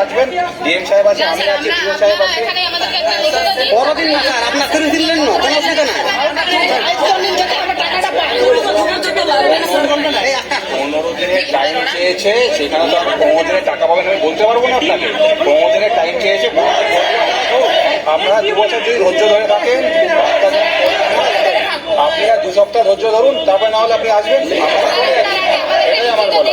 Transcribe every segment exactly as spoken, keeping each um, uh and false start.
আসবেন, ডিএম সাহেব আছে, আমি আছি, ডিও সাহেব আছে। বড়দিন না স্যার, আপনার তিরিশ দিন নেন না, কোনো অসুবিধা নাই। পনেরো দিনের টাইম চেয়েছে, সেখানে তো আমি পনেরো দিনের টাকা পাবেন আমি বলতে পারবো না আপনাকে। পনেরো দিনের টাইম চেয়েছে, পনেরো দিন বলতে পারবো। আপনারা দু বছর যদি ধৈর্য ধরে থাকেন, আপনি আর দু সপ্তাহ ধৈর্য ধরুন, তারপরে না হলে আপনি আসবেন। এটাই আমার বলা।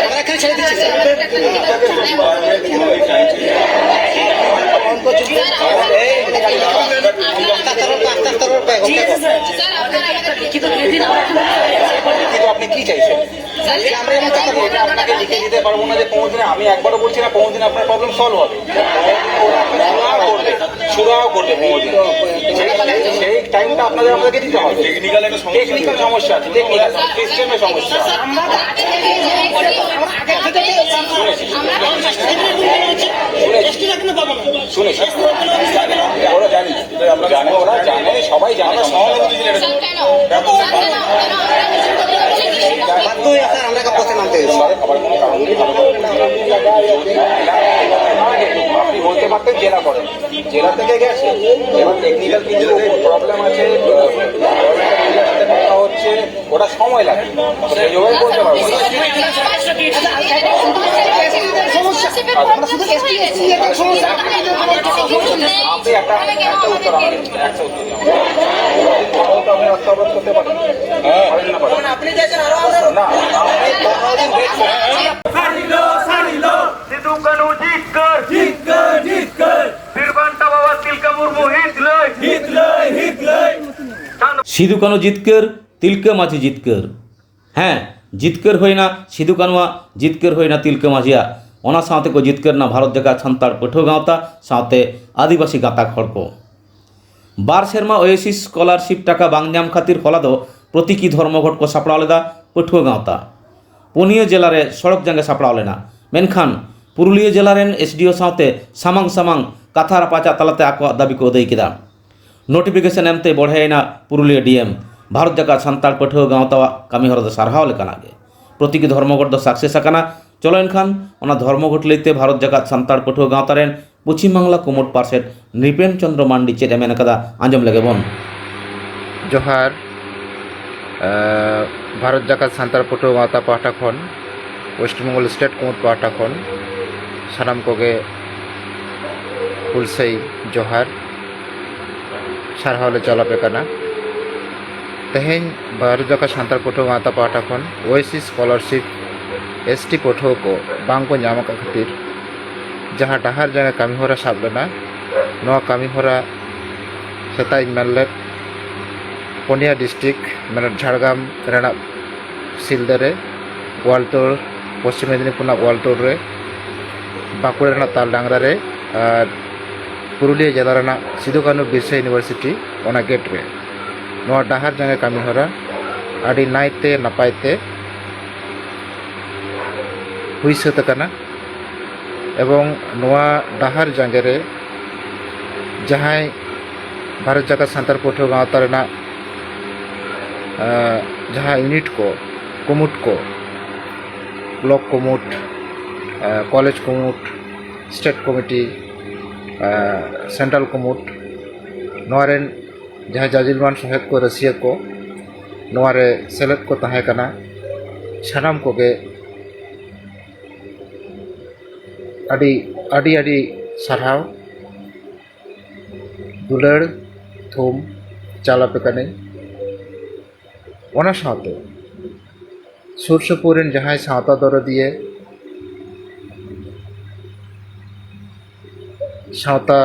আমরা এখানে ছেড়ে দিচ্ছি স্যার। আস্তে আস্তে রোল কর, আস্তে আস্তে রোল কর, ওকে কর। লিখিত আপনি কি চাইছেন? আমরা এমন কথা বলবো, আপনাকে লিখে দিতে পারবো না যে পনেরো দিনে, আমি একবারও বলছি না পনেরো দিনে আপনার প্রবলেম সলভ হবে। সুরাও করবে, সুরাও করবে পনেরো দিন। সেই, সেই টাইমটা আপনাদের আমাদেরকে দিতে হবে। টেকনিক্যাল একটা সমস্যা। টেকনিক্যাল সমস্যা আছে, টেকনিক্যাল সিস্টেমের সমস্যা। শুনেছি, শুনেছি। ওরা জানি, জানে, ওরা জানে, সবাই জানে। বাধ্য হয়ে স্যার আমরা কাপড়ে নামতে হয়েছে। আবার কোনো কারণ নেই, ভালো করে। আপনি বলতে পারতেন জেলা করেন, জেলা থেকে গেছে। এবার টেকনিক্যাল কিছু প্রবলেম আছে, আহ, কথা হচ্ছে, ওটা সময় লাগে। তো সেই জন্যই বলতে পারবো না। আপনি একটা, একটা উত্তর আমাকে, একটা উত্তর দিন আমাকে। তাহলে তো আপনি রাস্তা অবরোধ করতে পারেন। পারেন না, পারেন না। না, আপনি পনেরো দিন wait করুন। সারিল, সারিল। সিধু কানু জিতকর। জিতকর, জিতকর। বীর বান্টা বাবা তিলকা মুর্মু হিত লই। হিত লই, হিত লই। সিধু কানু জিতকর, তিলকা মাঝি জিতকর। ᱦᱮᱸ, ᱡᱤᱛᱠᱟᱹᱨ ᱦᱩᱭᱱᱟ ᱥᱤᱫᱩ ᱠᱟᱹᱱᱩᱣᱟᱜ, ᱡᱤᱛᱠᱟᱹᱨ ᱦᱩᱭᱱᱟ ᱛᱤᱞᱠᱟᱹ ᱢᱟᱹᱡᱷᱤᱭᱟᱜ᱾ ᱚᱱᱟ ᱥᱟᱶᱛᱮ ᱠᱚ ᱡᱤᱛᱠᱟᱹᱨ ᱮᱱᱟ ᱵᱷᱟᱨᱚᱛ ᱡᱟᱠᱟᱛ ᱥᱟᱱᱛᱟᱲ ᱯᱟᱹᱴᱷᱩᱣᱟᱹ ᱜᱟᱶᱛᱟ ᱥᱟᱶᱛᱮ ᱟᱹᱫᱤᱵᱟᱹᱥᱤ ᱜᱟᱛᱟᱠ ᱦᱚᱲ ᱠᱚ᱾ ᱵᱟᱨ ᱥᱮᱨᱢᱟ ᱳᱭᱮᱥᱤᱥ ᱥᱠᱚᱞᱟᱨᱥᱤᱯ ᱴᱟᱠᱟ ᱵᱟᱝ ᱧᱟᱢ ᱠᱷᱟᱹᱛᱤᱨ ᱦᱚᱞᱟ ᱫᱚ ᱯᱨᱚᱛᱤᱠᱤ ᱫᱷᱚᱨᱢᱚᱜᱷᱚᱴ ᱠᱚ ᱥᱟᱯᱲᱟᱣ ᱞᱮᱫᱟ ᱯᱟᱹᱴᱷᱩᱣᱟᱹ ᱜᱟᱶᱛᱟ᱾ ᱯᱩᱱᱭᱟᱹ ᱡᱮᱞᱟ ᱨᱮ ᱥᱚᱲᱚᱠ ᱡᱟᱸᱜᱮ ᱥᱟᱯᱲᱟᱣ ᱞᱮᱱᱟ, ᱢᱮᱱᱠᱷᱟᱱ ᱯᱩᱨᱩᱞᱤᱭᱟᱹ ᱡᱮᱞᱟ ᱨᱮᱱ ᱮᱥᱰᱤᱳ ᱥᱟᱶᱛᱮ ᱥᱟᱢᱟᱝ ᱥᱟᱢᱟᱝ ᱠᱟᱛᱷᱟ ᱨᱟᱯᱟᱪᱟᱜ ᱛᱟᱞᱟᱛᱮ ᱟᱠᱚᱣᱟᱜ ᱫᱟᱹᱵᱤ ᱠᱚ ᱟᱹᱫᱟᱹᱭ ᱠᱮᱫᱟ᱾ ᱱᱳᱴᱤᱯᱷᱤᱠᱮᱥᱚᱱ ᱮᱢᱛᱮ ᱵᱚᱲᱦᱮᱭᱮᱱᱟ ᱯᱩᱨᱩᱞᱤᱭᱟᱹ ᱰᱤᱮᱢ᱾ ᱵᱷᱟᱨᱚᱛ ᱡᱟᱠᱟᱛ ᱥᱟᱱᱛᱟᱲ ᱯᱟᱹᱴᱷᱩᱣᱟᱹ ᱜᱟᱶᱛᱟᱣᱟᱜ ᱠᱟᱹᱢᱤ ᱦᱚᱨᱟ ᱫᱚ ᱥᱟᱨᱦᱟᱣ ᱞᱮᱠᱟᱱᱟᱜ ᱜᱮ᱾ ᱯᱨᱚᱛᱤᱴᱤ ᱫᱷᱚᱨᱢᱚᱜᱷᱚᱴ ᱫᱚ ᱥᱟᱠᱥᱮᱥ ᱟᱠᱟᱱᱟ᱾ ᱪᱚᱞᱚ ᱮᱱᱠᱷᱟᱱ ᱚᱱᱟ ᱫᱷᱚᱨᱢᱚᱜᱷᱚᱴ ᱞᱟᱹᱭᱛᱮ ᱵᱷᱟᱨᱚᱛ ᱡᱟᱠᱟᱛ ᱥᱟᱱᱛᱟᱲ ᱯᱟᱹᱴᱷᱩᱣᱟᱹ ᱜᱟᱶᱛᱟ ᱨᱮᱱ ᱯᱚᱪᱷᱤᱢ ᱵᱟᱝᱞᱟ ᱠᱩᱢᱩᱴ ᱯᱟᱨᱥᱮᱛ ᱱᱨᱤᱯᱮᱱ ᱪᱚᱸᱫᱽᱨᱚ ᱢᱟᱱᱰᱤ ᱪᱮᱫ ᱮ ᱢᱮᱱ ᱟᱠᱟᱫᱟ, ᱟᱸᱡᱚᱢ ᱞᱮᱜᱮ ᱵᱚᱱ᱾ ᱡᱚᱦᱟᱨ᱾ ᱮ, ᱵᱷᱟᱨᱚᱛ ᱡᱟᱠᱟᱛ ᱥᱟᱱᱛᱟᱲ ᱯᱟᱹᱴᱷᱩᱣᱟᱹ ᱜᱟᱶᱛᱟ ᱯᱟᱦᱴᱟ ᱠᱷᱚᱱ, ᱳᱭᱮᱥᱴ ᱵᱮᱝᱜᱚᱞ ᱥᱴᱮᱴ ᱠᱩᱢᱩᱴ ᱯᱟᱦᱴᱟ ᱠᱷᱚᱱ ᱥᱟᱱᱟᱢ ᱠᱚᱜᱮ ᱦᱩᱞᱥᱟᱹᱭ ᱡᱚᱦᱟᱨ, ᱥᱟᱨᱦᱟᱣ ᱞᱮ ᱪᱟᱞ ᱟᱯᱮ ᱠᱟᱱᱟ᱾ ᱛᱮᱦᱮᱧ ᱵᱷᱟᱨᱚᱛ ᱡᱟᱠᱟᱛ ᱥᱟᱱᱛᱟᱲ ᱯᱟᱹᱴᱷᱩᱣᱟᱹ ᱜᱟᱶᱛᱟ ᱯᱟᱦᱴᱟ ᱠᱷᱚᱱ ᱳᱭᱮᱥᱤ ᱥᱠᱚᱞᱟᱨᱥᱤᱯ ᱮᱥ ᱴᱤ ᱯᱟᱹᱴᱷᱩᱣᱟᱹ ᱠᱚ ᱵᱟᱝ ᱠᱚ ᱧᱟᱢ ᱟᱠᱟᱫ ᱠᱷᱟᱹᱛᱤᱨ ᱡᱟᱦᱟᱸ ᱰᱟᱦᱟᱨ ᱡᱟᱸᱜᱮ ᱠᱟᱹᱢᱤ ᱦᱚᱨᱟ ᱥᱟᱵ ᱞᱮᱱᱟ, ᱱᱚᱣᱟ ᱠᱟᱹᱢᱤ ᱦᱚᱨᱟ ᱥᱮᱛᱟᱜ ᱤᱧ ᱢᱮᱱ ᱞᱮᱫ ᱯᱩᱱᱭᱟ ᱰᱤᱥᱴᱨᱤᱠᱴ, ᱢᱮᱱᱮᱫ ᱡᱷᱟᱲᱜᱨᱟᱢ ᱨᱮᱱᱟᱜ ᱥᱤᱞᱫᱟᱹ ᱨᱮ, ᱜᱳᱣᱟᱞᱛᱳᱲ, ᱯᱚᱥᱪᱤᱢ ᱢᱮᱫᱤᱱᱤᱯᱩᱨ ᱨᱮᱱᱟᱜ ᱜᱳᱣᱟᱞᱛᱳᱲ ᱨᱮ, ᱵᱟᱸᱠᱩᱲᱟ ᱨᱮᱱᱟᱜ ᱛᱟᱞᱰᱟᱝᱨᱟ ᱨᱮ, ᱟᱨ ᱯᱩᱨᱩᱞᱤᱭᱟᱹ ᱡᱮᱞᱟ ᱨᱮᱱᱟᱜ ᱥᱤᱫᱩ ᱠᱟᱹᱱᱦᱩ ᱵᱤᱨᱥᱟ ᱤᱭᱩᱱᱤᱵᱷᱟᱨᱥᱤᱴᱤ, ᱚᱱᱟ ᱜᱮᱴ ᱨᱮ ᱱᱚᱣᱟ ᱰᱟᱦᱟᱨ ᱡᱟᱸᱜᱮ ᱠᱟᱹᱢᱤ ᱦᱚᱨᱟ ᱟᱹᱰᱤ ᱱᱟᱭᱛᱮ ᱱᱟᱯᱟᱭ ᱛᱮ ᱦᱩᱭ ᱥᱟᱹᱛ ᱟᱠᱟᱱᱟ᱾ ᱮᱵᱚᱝ ᱱᱚᱣᱟ ᱰᱟᱦᱟᱨ ᱡᱟᱸᱜᱮ ᱨᱮ ᱡᱟᱦᱟᱸᱭ ᱵᱷᱟᱨᱚᱛ ᱡᱟᱠᱟᱛ ᱥᱟᱱᱛᱟᱲ ᱯᱟᱹᱴᱷᱩᱣᱟᱹ ᱜᱟᱶᱛᱟ ᱨᱮᱱᱟᱜ, ᱮ, ᱡᱟᱦᱟᱸ ᱤᱭᱩᱱᱤᱴ ᱠᱚ, ᱠᱩᱢᱩᱴ ᱠᱚ, ᱵᱞᱚᱠ ᱠᱩᱢᱩᱴ, ᱮ, ᱠᱚᱞᱮᱡᱽ ᱠᱩᱢᱩᱴ, ᱥᱴᱮᱴ ᱠᱚᱢᱤᱴᱤ, ᱮ, ᱥᱮᱱᱴᱨᱟᱞ ᱠᱩᱢᱩᱴ, ᱱᱚᱣᱟ ᱨᱮᱱ ᱡᱟᱦᱟᱸᱭ ᱡᱟᱡᱤᱞᱢᱟᱱ ᱥᱚᱦᱮᱫ ᱠᱚ, ᱨᱟᱹᱥᱤᱭᱟᱹ ᱠᱚ ᱱᱚᱣᱟ ᱨᱮ ᱥᱮᱞᱮᱫ ᱠᱚ ᱛᱟᱦᱮᱸ ᱠᱟᱱᱟ, ᱥᱟᱱᱟᱢ ᱠᱚᱜᱮ ᱟᱹᱰᱤ, ᱟᱹᱰᱤ, ᱟᱹᱰᱤ ᱥᱟᱨᱦᱟᱣ᱾ ᱫᱩᱞᱟᱹᱲ ᱛᱷᱩᱢ ᱪᱟᱞ ᱟᱯᱮ ᱠᱟᱹᱱᱟᱹᱧ᱾ ᱚᱱᱟ ᱥᱟᱶᱛᱮ ᱥᱩᱨ ᱥᱩᱯᱩᱨ ᱨᱮᱱ ᱡᱟᱦᱟᱸᱭ ᱥᱟᱶᱛᱟ ᱫᱚᱨᱚᱫᱤᱭᱟᱹ, ᱥᱟᱶᱛᱟ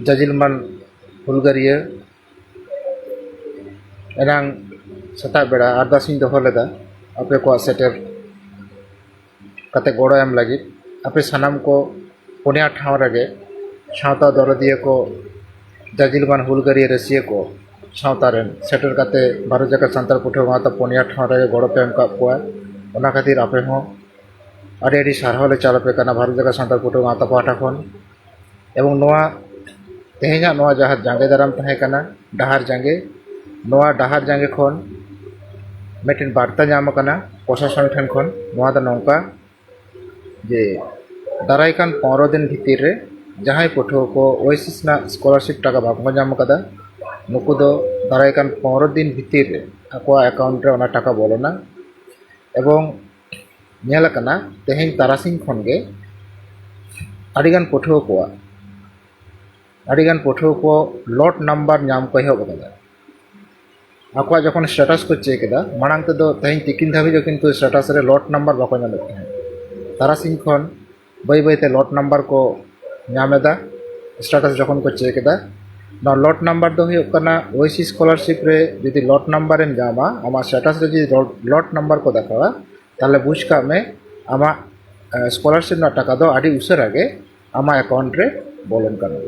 ᱡᱟᱡᱤᱞᱢᱟᱱ ᱦᱩᱞᱜᱟᱹᱨᱤᱭᱟᱹ, ᱮᱱᱟᱝ ᱥᱮᱛᱟᱜ ᱵᱮᱲᱟ ᱟᱨᱫᱟᱥ ᱤᱧ ᱫᱚᱦᱚ ᱞᱮᱫᱟ ᱟᱯᱮ ᱠᱚᱣᱟᱜ ᱥᱮᱴᱮᱨ ᱠᱟᱛᱮ ᱜᱚᱲᱚ ᱮᱢ ᱞᱟᱹᱜᱤᱫ᱾ ᱟᱯᱮ ᱥᱟᱱᱟᱢ ᱠᱚ ᱯᱩᱱᱭᱟ ᱴᱷᱟᱶ ᱨᱮᱜᱮ ᱥᱟᱶᱛᱟ ᱫᱚᱨᱚᱫᱤᱭᱟᱹ ᱠᱚ, ᱡᱟᱡᱤᱞᱢᱟᱱ ᱦᱩᱞᱜᱟᱹᱨᱤᱭᱟᱹ ᱨᱟᱹᱥᱤᱭᱟᱹ ᱠᱚ ᱥᱟᱶᱛᱟ ᱨᱮᱱ ᱥᱮᱴᱮᱨ ᱠᱟᱛᱮ ᱵᱷᱟᱨᱚᱛ ᱡᱟᱠᱟᱛ ᱥᱟᱱᱛᱟᱲ ᱯᱟᱹᱴᱷᱩᱣᱟᱹ ᱜᱟᱶᱛᱟ ᱯᱩᱱᱭᱟ ᱴᱷᱟᱶ ᱨᱮᱜᱮ ᱜᱚᱲᱚ ᱯᱮ ᱮᱢ ᱟᱠᱟᱫ ᱠᱚᱣᱟ᱾ ᱚᱱᱟ ᱠᱷᱟᱹᱛᱤᱨ ᱟᱯᱮ ᱦᱚᱸ ᱟᱹᱰᱤ ᱟᱹᱰᱤ ᱥᱟᱨᱦᱟᱣ ᱞᱮ ᱪᱟᱞ ᱟᱯᱮ ᱠᱟᱱᱟ ᱵᱷᱟᱨᱚᱛ ᱡᱟᱠᱟᱛ ᱥᱟᱱᱛᱟᱲ ᱯᱟᱹᱴᱷᱩᱣᱟᱹ ᱜᱟᱶᱛᱟ ᱯᱟᱦᱴᱟ ᱠᱷᱚᱱ᱾ ᱮᱵᱚᱝ ᱱᱚᱣᱟ ᱛᱮᱦᱮᱧᱟᱜ ᱱᱚᱣᱟ ᱡᱟᱦᱟᱸ ᱡᱟᱸᱜᱮ ᱫᱟᱨᱟᱢ ᱛᱟᱦᱮᱸ ᱠᱟᱱᱟ, ᱰᱟᱦᱟᱨ ᱡᱟᱸᱜᱮ, ᱱᱚᱣᱟ ᱰᱟᱦᱟᱨ ᱡᱟᱸᱜᱮ ᱠᱷᱚᱱ ᱢᱤᱫᱴᱮᱱ ᱵᱟᱨᱛᱟ ᱧᱟᱢ ᱟᱠᱟᱱᱟ ᱯᱨᱚᱥᱟᱥᱚᱱ ᱴᱷᱮᱱ ᱠᱷᱚᱱ᱾ ᱱᱚᱣᱟ ᱫᱚ ᱱᱚᱝᱠᱟ ᱡᱮ ᱫᱟᱨᱟᱭ ᱠᱟᱱ ᱯᱚᱱᱨᱚ ᱫᱤᱱ ᱵᱷᱤᱛᱤᱨ ᱨᱮ ᱡᱟᱦᱟᱸᱭ ᱯᱟᱹᱴᱷᱩᱣᱟᱹ ᱠᱚ ᱳᱭᱮᱥᱤᱥ ᱨᱮᱱᱟᱜ ᱥᱠᱚᱞᱟᱨᱥᱤᱯ ᱴᱟᱠᱟ ᱵᱟᱠᱚ ᱧᱟᱢ ᱟᱠᱟᱫᱟ, ᱱᱩᱠᱩ ᱫᱚ ᱫᱟᱨᱟᱭ ᱠᱟᱱ ᱯᱚᱱᱨᱚ ᱫᱤᱱ ᱵᱷᱤᱛᱤᱨ ᱨᱮ ᱟᱠᱚᱣᱟᱜ ᱮᱠᱟᱣᱩᱱᱴ ᱨᱮ ᱚᱱᱟ ᱴᱟᱠᱟ ᱵᱚᱞᱚᱱᱟ᱾ ᱮᱵᱚᱝ ᱧᱮᱞ ᱟᱠᱟᱱᱟ, ᱛᱮᱦᱮᱧ ᱛᱟᱨᱟᱥᱤᱧ ᱠᱷᱚᱱ ᱜᱮ ᱟᱹᱰᱤᱜᱟᱱ ᱯᱟᱹᱴᱷᱩᱣᱟᱹ ᱠᱚᱣᱟᱜ ᱟᱹᱰᱤᱜᱟᱱ ᱯᱟᱹᱴᱷᱩᱣᱟᱹ ᱠᱚ ᱞᱚᱴ ᱱᱟᱢᱵᱟᱨ ᱧᱟᱢ ᱠᱚ ᱮᱦᱚᱵ ᱟᱠᱟᱫᱟ᱾ ᱟᱠᱚᱣᱟᱜ ᱡᱚᱠᱷᱚᱱ ᱥᱴᱮᱴᱟᱥ ᱠᱚ ᱪᱮᱠ ᱮᱫᱟ, ᱢᱟᱲᱟᱝ ᱛᱮᱫᱚ ᱛᱮᱦᱮᱧ ᱛᱤᱠᱤᱱ ᱫᱷᱟᱹᱵᱤᱡ ᱦᱚᱸ ᱠᱤᱱᱛᱩ ᱥᱴᱮᱴᱟᱥ ᱨᱮ ᱞᱚᱴ ᱱᱟᱢᱵᱟᱨ ᱵᱟᱠᱚ ᱧᱟᱢᱮᱫ ᱛᱟᱦᱮᱸᱫ᱾ ᱛᱟᱨᱟᱥᱤᱧ ᱠᱷᱚᱱ ᱵᱟᱹᱭ ᱵᱟᱹᱭᱛᱮ ᱞᱚᱴ ᱱᱟᱢᱵᱟᱨ ᱠᱚ ᱧᱟᱢ ᱮᱫᱟ᱾ ᱥᱴᱮᱴᱟᱥ ᱡᱚᱠᱷᱚᱱ ᱠᱚ ᱪᱮᱠ ᱮᱫᱟ, ᱱᱚᱣᱟ ᱞᱚᱴ ᱱᱟᱢᱵᱟᱨ ᱫᱚ ᱦᱩᱭᱩᱜ ᱠᱟᱱᱟ, ᱳᱭᱮᱥᱤᱥ ᱥᱠᱚᱞᱟᱨᱥᱤᱯ ᱨᱮ ᱡᱩᱫᱤ ᱞᱚᱴ ᱱᱟᱢᱵᱟᱨ ᱮᱢ ᱧᱟᱢᱟ, ᱟᱢᱟᱜ ᱥᱴᱮᱴᱟᱥ ᱨᱮ ᱡᱩᱫᱤ ᱞᱚᱴ ᱱᱟᱢᱵᱟᱨ ᱠᱚ ᱫᱮᱠᱷᱟᱣᱟ, ᱛᱟᱦᱚᱞᱮ ᱵᱩᱡᱽ ᱠᱟᱜ ᱢᱮ, ᱟᱢᱟᱜ ᱥᱠᱚᱞᱟᱨᱥᱤᱯ ᱨᱮᱱᱟᱜ ᱴᱟᱠᱟ ᱫᱚ ᱟᱹᱰᱤ ᱩᱥᱟᱹᱨᱟ ᱜᱮ ᱟᱢᱟᱜ ᱮᱠᱟᱣᱩᱱᱴ ᱨᱮ ᱵᱚᱞᱚᱱ ᱠᱟᱱᱟ᱾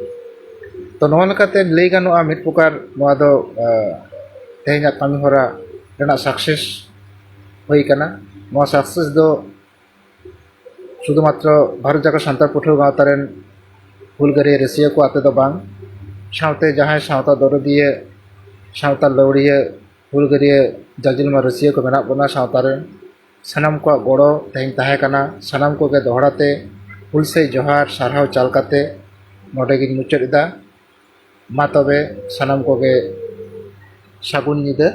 ᱛᱚ, ᱱᱚᱣᱟ ᱞᱮᱠᱟᱛᱮ ᱞᱟᱹᱭ ᱜᱟᱱᱚᱜᱼᱟ, ᱢᱤᱫ ᱯᱨᱚᱠᱟᱨ ᱱᱚᱣᱟ ᱫᱚ ᱛᱮᱦᱮᱧᱟᱜ ᱠᱟᱹᱢᱤ ᱦᱚᱨᱟ ᱨᱮᱱᱟᱜ ᱥᱟᱠᱥᱮᱥ ᱦᱩᱭ ᱠᱟᱱᱟ᱾ ᱱᱚᱣᱟ ᱥᱟᱠᱥᱮᱥ ᱫᱚ ᱥᱩᱫᱷᱩᱢᱟᱛᱨᱚ ᱵᱷᱟᱨᱚᱛ ᱡᱟᱠᱟᱛ ᱥᱟᱱᱛᱟᱲ ᱯᱟᱹᱴᱷᱩᱣᱟᱹ ᱜᱟᱶᱛᱟ ᱨᱮᱱ ᱦᱩᱞᱜᱟᱹᱨᱤᱭᱟᱹ ᱨᱟᱹᱥᱤᱭᱟᱹ ᱠᱚ ᱟᱛᱮ ᱫᱚ ᱵᱟᱝ, ᱥᱟᱶᱛᱮ ᱡᱟᱦᱟᱸᱭ ᱥᱟᱶᱛᱟ ᱫᱚᱨᱚᱫᱤᱭᱟᱹ, ᱥᱟᱶᱛᱟ ᱞᱟᱹᱣᱲᱤᱭᱟᱹ, ᱦᱩᱞᱜᱟᱹᱨᱤᱭᱟᱹ ᱡᱟᱡᱤᱞᱢᱟ ᱨᱟᱹᱥᱤᱭᱟᱹ ᱠᱚ ᱢᱮᱱᱟᱜ ᱵᱚᱱᱟ ᱥᱟᱶᱛᱟ ᱨᱮᱱ, ᱥᱟᱱᱟᱢ ᱠᱚᱣᱟᱜ ᱜᱚᱲᱚ ᱛᱮᱦᱮᱧ ᱛᱟᱦᱮᱸ ᱠᱟᱱᱟ᱾ ᱥᱟᱱᱟᱢ ᱠᱚᱜᱮ ᱫᱚᱦᱲᱟ ᱛᱮ ᱦᱩᱞᱥᱟᱹᱭ ᱡᱚᱦᱟᱨ, ᱥᱟᱨᱦᱟᱣ ᱪᱟᱞ ᱠᱟᱛᱮ ᱱᱚᱰᱮ ᱜᱤᱧ ᱢᱩᱪᱟᱹᱫ ᱮᱫᱟ᱾ ᱢᱟ ᱛᱚᱵᱮ ᱥᱟᱱᱟᱢ ᱠᱚᱜᱮ ᱥᱟᱹᱜᱩᱱ ᱧᱤᱫᱟᱹ᱾